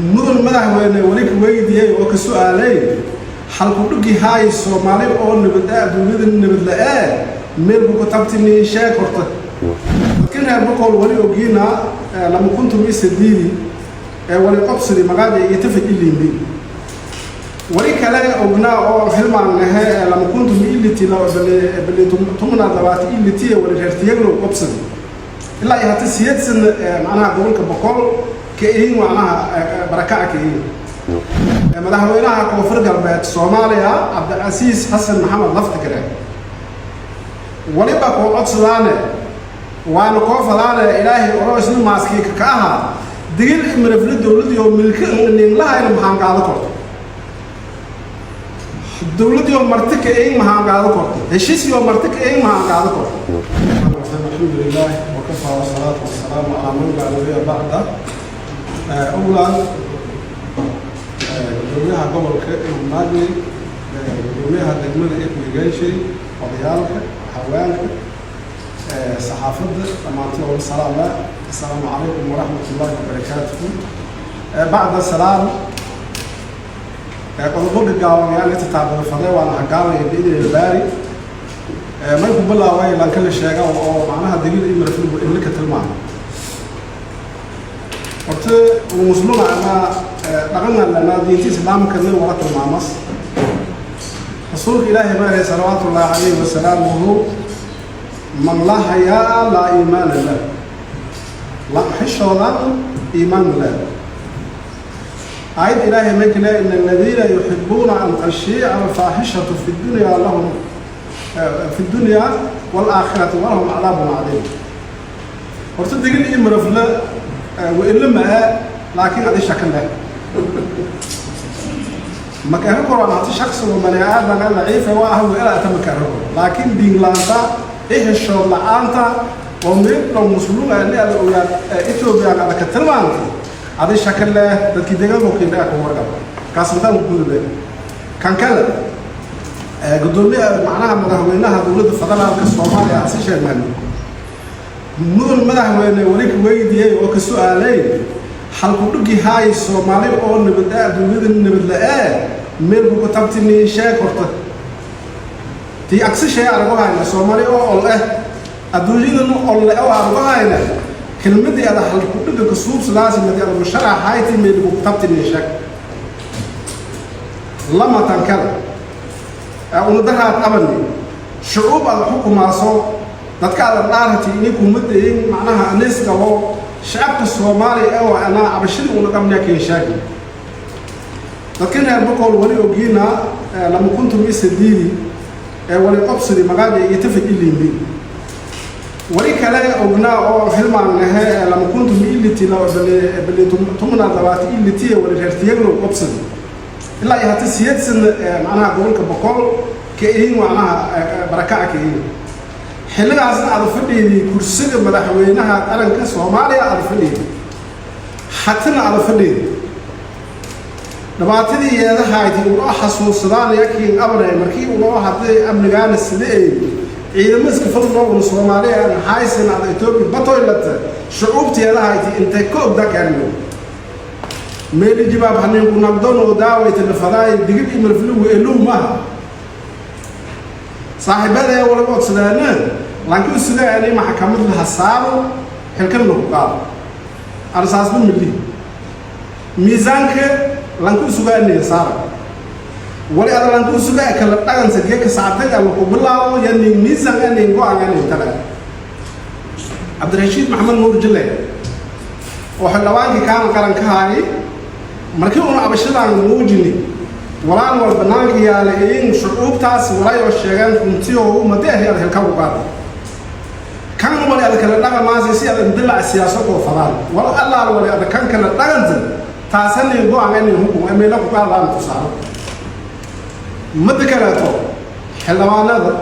Mudan madaxweyne, weli ka weydiiyey oo ka su-aalay halku dhugi haay Soomaali oo nabad adduunyada nabad la-ee meelku ku tabtini sheeg horta. Dadkan reer Boqol wali ogiina 2008-dii ee wali qobsidi magaaja iyo tafaj ilimbi. Wali kale ognaa oo hilmaannahe 2000 iliti bali tumnaad labaatan iliti wali reer Tiyaglow qobsidi ilaa iyo hata 8 sana, macnaha gobolka Boqol ka ihin, macnaha barakaca ka ihin. Madaxweynaha Koonfur Galbeed Soomaaliya, Cabdicasiis Xasan Maxamed Laftigare, waliba koo codsadaane waana koo fadaane Ilaahay oro isna maaskii ka ahaa Digil Imirifle dowladii oo milka ninlahayna maxaan qaado korto, dowladii oo marti ka ein maxaan qaado korto, heshiisii oo marti ka ein maxaan qaado korto. الحمد لله وكفى والصلاة والسلام على من لا نبي بعده. أولا، gudoomiyaha gobolka Maadley, gudoomiyaha degmada Eekuigayshay, odayaalka, haweenka, saxaafadda, dhammaantiin oo salaama. Assalaamu calaykum waraxmat ullaahi wabarakaatuhu. Bacda salaam, qodobo gagaaban yaan inta taabada fadee waana hagaabaya biidni baari. May ku bilaaway lanka la sheega oo macnaha Daliil iyo Marafil ilka tilmaamo. Horta muslima ama dhaqanna lana diinta Islaamka nin wala tilmaamas. Rasuulka Ilaahay baa alayhi salawaatu ullaahi calayhi wasalaamuhu: "Man laa hayaa laa iimaana lah." La xishoodan iimaan leh. Aayad Ilaahay may kale: "إن الذين يحبون أن تشيع الفاحشة في الدنيا لهم في الدنيا والآخرة ولهم عذاب عظيم." Horta Digil iyo Mirafle wa maa laakiin adi shaka leh makaaro koran hati shaksigu bani aadana daciifa waa ah weela ata makaaro koro, laakiin diin laanta i xishood la-aanta oo meedho muslima ni ada ogaad Ethoobiyan ada ka tilmaantay adi shaka leh dadkii deegaanka kiindhaa ku warqaba kaas intaan ku gudube. Kan kale, gudoomiye, macnaha madaxweynaha Dowladda Federaalka Soomaaliya Xasan Sheekh Maxamuud, mudan madaxweyne, weli ka weydiiyey oo ka su-aalay halku dhugi haay Soomaali oo nabad adduunyada nabad la-ee meelku ku tabtini sheeg horta. Tii agsishay aragu hayna Soomaali oo ol eh adduunyadan ol oo aragu hayna kelmadii ada halku dhiga ka suubsadaasi madi ada musharax hayti meelku ku tabtini sheeg. Lama tan kale, unadaraad abani shucuub ada xukumaaso dadka adan dhaarati inay kumadayin macnaha anis qabo shacabka Soomaaliya ee waa anaa cabashadii una qabnaa keen sheegi. Dadkan reer Boqol wali ogiina 2008-dii ee wali qobsidi magaaja iyo tafaj ilimbi. Wali kale ognaa oo hilmaannahe 2000 iliti bali tumnaad labaatan iliti wali reer Tiyaglow qobsidi ilaa iyo hata 8 sana, macnaha gobolka Boqol ka ihin, macnaha barakaca ka ihin. Xilligaasna aada fadhiydii kursiga madaxweynaha qaranka Soomaaliya aada fadhiydii, hatina aada fadhiydii dhibaatadii yeedahayti unoo xasuusadaan yakiin abnay markii unoo hadday amnigaana sida ay ciidamo iska fadnoo un Soomaaliya haysan ada Etoobiya batoylata shucuubta yeedahayti intay ka ogda kaarno meeli jibaab haninku nagdoon daawayta lafadaay Digid iyo Marflugu eluw maha. Saaxiibadee wala codsadaana laakiin sidaa inay maxkamad laha saaro, xilkan lagu qaado arsaasba mili miisaanka lanku sugaa saara wali ada lanku sugaa kala dhaqansa geeka saacadaga lagu bilaabo yani miisaan ani go'aan ani tala. Cabdirashiid Maxamed Nuur Jile oo xildhibaankii kaana qaran ka haayay markii uuna cabashadaan muujini walaan wal banaanka yaala in shucuubtaas walay oo sheegaan runtii oo umade ahi ada hilka u qaaday kan wali ada kala dhaqamaasi si ada dilac siyaasad oo fadaan wal allaal wali ada kan kala dhaqanta taasani go'aan inay hukum meela ku qaadaan tusaale. Madda kaleeto, xildhibaanada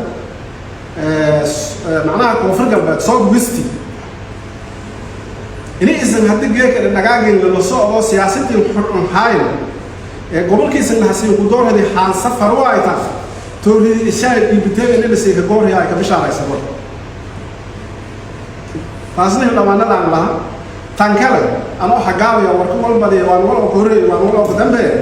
macnaha Koonfur Galbeed soo gugisti inay isan haddii geeka dhagaagin lala socdo siyaasadii xurcun hayn ee gobolkiisan lahasiin ku doorhadi haan safar u ay tahay tooridi ishaa dhiibiteega in la ka goorhi ay ka bishaaraysa. Taasna xildhibaanadaan laha. Tan kale anoo xagaabaya warka walbadiya, waan wal oo ka horreeyay, waan wal oo ka dambeeya.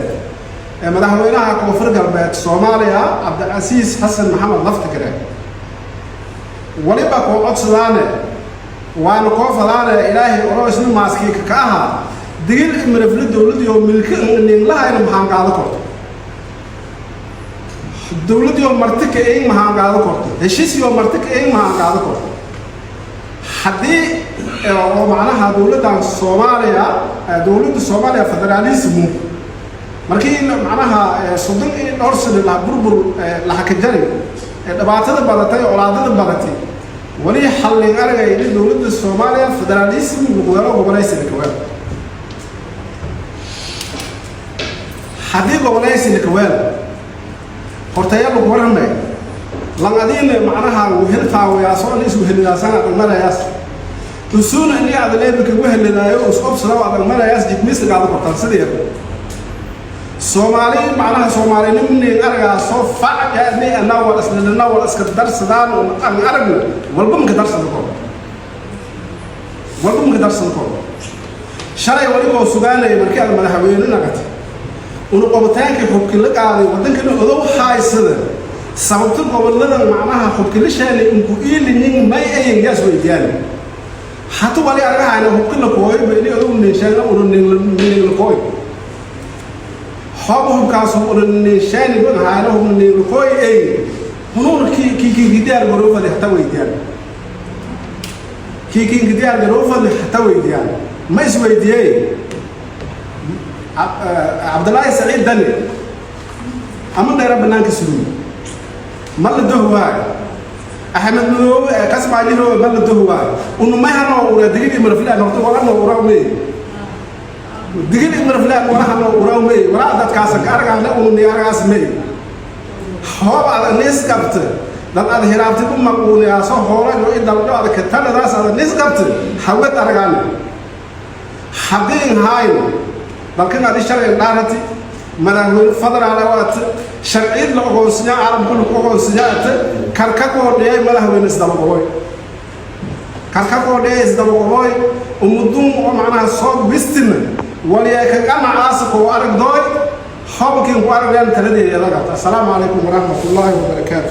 Madaxweynaha Koonfur Galbeed Soomaaliya, Cabdicasiis Xasan Maxamed Laftigare, waliba koo codsadaane waana koo fadaane Ilaahay oroo isna maaskiika ka ahaa Digil Mirifle dowladii oo milki ninlahayna maxaan qaado korto, dowladii oo marti ka ein maxaan qaado korto, heshiisii oo marti ka ein maxaan qaado korto. Haddii oo macnaha dowladdan Soomaaliya, dowladda Soomaaliya federaalismu markii macnaha 32 sano la burbur lahakajari, dhibaatada badatay, colaadada badatay, wali xallin aragay in dowladda Soomaaliya federaalism lagu helo, gobolaysi lakaweel. Haddii gobolaysi lakaweel hortaya lagu warramay lan adiina macnaha weheltaawayaaso in is wehelidaasan adag marayaas usuuna ini adaleebika wehelidaayo is obsada adag marayaas jidmiista qaado kortaan sidii Soomaali macnaha soomaalinimnin aragaasoo facni anaa wal islalina wal iska darsadaan aan aragna walba maka darsada kor, walba maka darsada kor. Shalay waligoo sugaanaya markii aad madaxweyne naqatay una qobitaankii xubki la qaaday waddankana odow haysada sababta gobolladan macnaha xubki la sheenay inku iilinin may ayin yaas weydiyaan. Hata wali aragahayna hubki la kooyo ba ini odow ninsheegna una ninla kooy hooba hubkaasu una ninsheeni hayna hubna ninla kooy ay hunuuna ki ki ki diyaar garoofadi hata weydiyaan, kii kinka diyaar garoofadi hata weydiyaan. Ma isweydiiyey Cabdullaahi Saciid Dani ama dheera banaanka suruy ma la dohwaayo, Axmed Madoobe kasmaajiro ma la dohwaayo, unumayhanoo ura Digil iyo Miriflaan horta walano urawmey, Digil iyo Miriflaan walahano urawmey, walaa dadkaasa ka aragaana ununi aragaas mey. Hoob ada nis qabta dad aad hiraabtid u maquuniyaaso hoolayo i daldo ada kataladaas ada nis qabta hawad aragaane. Haddii hayn dalkan adi sharci dhaarati madaxweyne federaal waata sharciyad la ogoonsiyaa caalamka lagu ogoonsiyaa karka koodhiyay madaxweyne isdabaqoboy, karka koodhiyay isdabaqoboy umudun oo macnaha soo bistina waliyaa ka qanacaasa koo aragdooy hobkiin ku aragayaan taladeeda. Assalaamu calaykum waraxmatullaahi wabarakaatu.